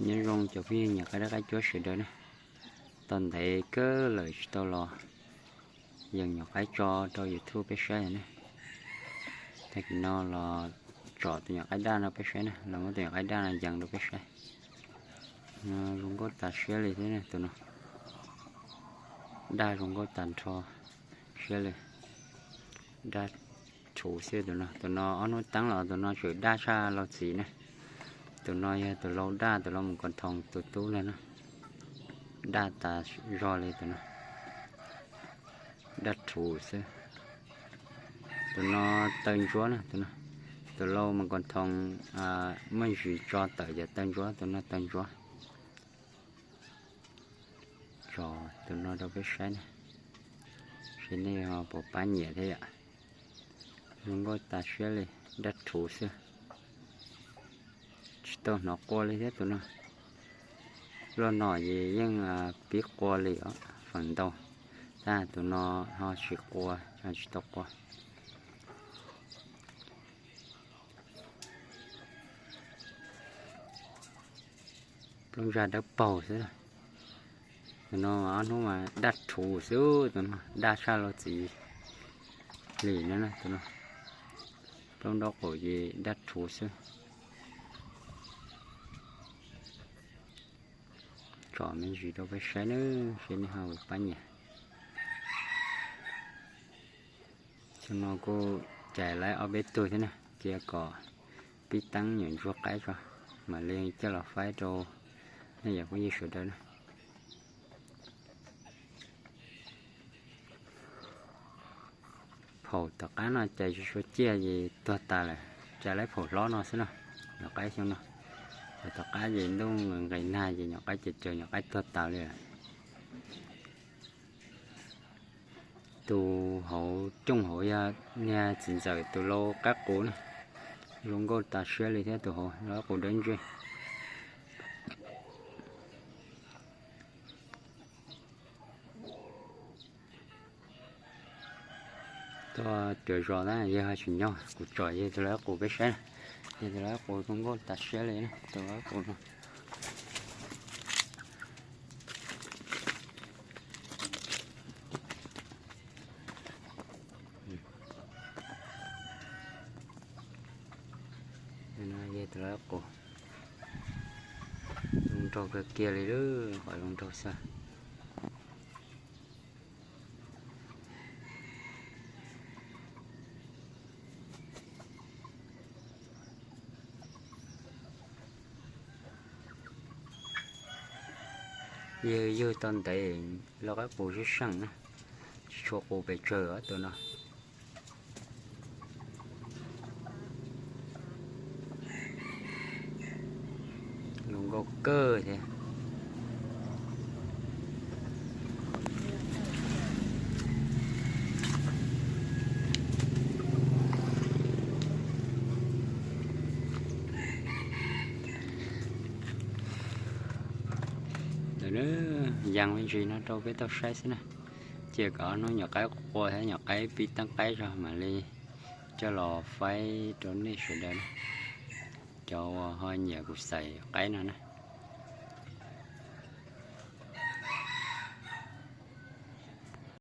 Nyob zoo cov phooj ywg nyuam qaib dab qaib cuab sawv daws na. Tau ntev kawg lawm tsis tau los yees nyuam qaib tso rau YouTube peb saib na. Tag kis no los tsom tus nyuam qaib daj no peb saib na, los muab tus nyuam qaib daj no yees rau peb saib. Zoo nkauj tas siab li thiab tus no. Daj zoo nkauj tas nrho siab li. Daj rhuv xwb tus no. Tus no ob hnub teeb los tus no tseem daj tshaj laug txiv na. Tus no yog tus laug daj, tus laug mus kos thoo tus tub na. Daj tas zog li tus no. Daj rhuv xwb. Tus no taw ntsuab na tus no. Tus laug mus kos thoo muaj ntsis tso tawm ces taw ntsuab, tus no taw ntsuab. Tsom tus no rau peb saib na, seb nej ho puas pab nyiam thiab yom. Zoo nkauj tas siab li, daj rhuv xwb. Tsis tau hnov qua li thiab tus no. Loj no ces yeej pib qua li os feem ntau, tab tus no ho tsis qua, tsis tau qua. Plaub ntsa dawb paug xwb. Tus no ob hnub mas daj rhuv xwb, tus no daj tshaj laug txiv li no. Tus no plaub nraub qaum ces daj rhuv xwb. Tsom me ntsis rau peb saib na, seb nej ho pab nyiam. Xyoo no kuj cais lawv ob peb tug thiab na, cia kom pib teeb nyuam ntsuab qaib tso, mam li coj los faib rau nej yog phooj ywg sawv daws na. Phaum tom qab no cais tsis tshua ciaj ces tuag tas lawm, cais lawv phaum hlob no xwb no. Nyuam qaib xyoo no, tom qab ces ntuj nqis nag ces nyuam qaib ces cais nyuam qaib tuag tas li lawm. Tus hauv cooj hauv yog niag txiv ntxawm tus lau qaib qus na, zoo nkauj tas siab li thiab tus hauv lau qaib qus dawb ntseg. Tuaj cuag zos na yawg ho tsis nyob, kuv tsom yawg tus lau qaib qus peb saib na. Yawg tus lau qaib qus zoo nkauj tas siab li na, tus lau qaib qus no. Yawg tus lau qaib qus zoo nraug kawg kiag li, qhov zoo nraug xwb. Yawg yug tau ntev, lau qaib qus sib seem na, tsis tshua qus pes tsawg tus no. Zoo nkauj kawg thiab. Ntawm no yees me ntsis no rau peb tau saib xwb na. Cia kom ob hnub nyuam qaib qua thiab nyuam qaib pib teeb qaib zog mam li coj los faib rau nej sawv daws na, cov uas ho nyiam kuv xaim qaib no na.